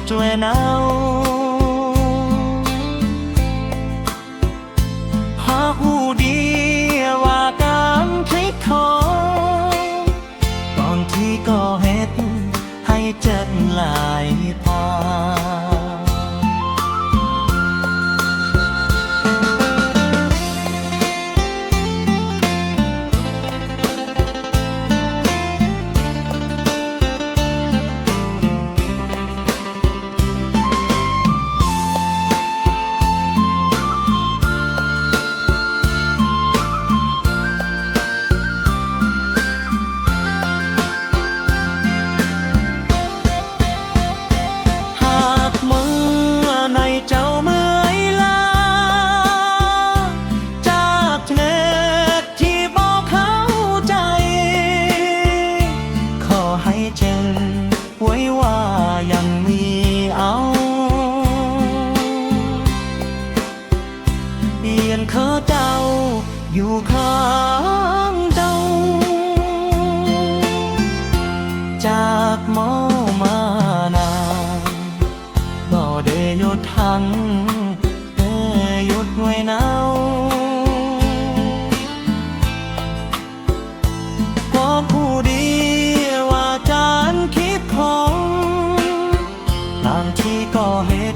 ຊ່ວຍເອົາ ຫາກຮູ້ດີວ່າການຄລິກຂໍ ບາງທີກໍເຮັດໃຫ້ເຈັບຫຼາຍກວ່າ. ຫາກເມື່ອໃນເຈົ້າເມື່ອຍລ້າ ຈາກເນັດທີ່ບໍ່ເຂົ້າໃຈ ຂໍໃຫ້ເຈົ້າ ໄວ້ວ່າຍັງມີເອົາ ຢ້ຽນເຂົາເຈົ້າຢູ່ຂ້າງເຈົ້າ ຈາກມໍ່ມານາ ບໍ່ໄດ້ຢຸດຫັ້ນ ແຕ່ຢຸດໄວ້ນາວ. ກໍຮູ້ດີວ່າການຄິດຂອງ ບາງທີກໍເຮັດ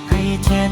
ໃຫ້ເຈັບ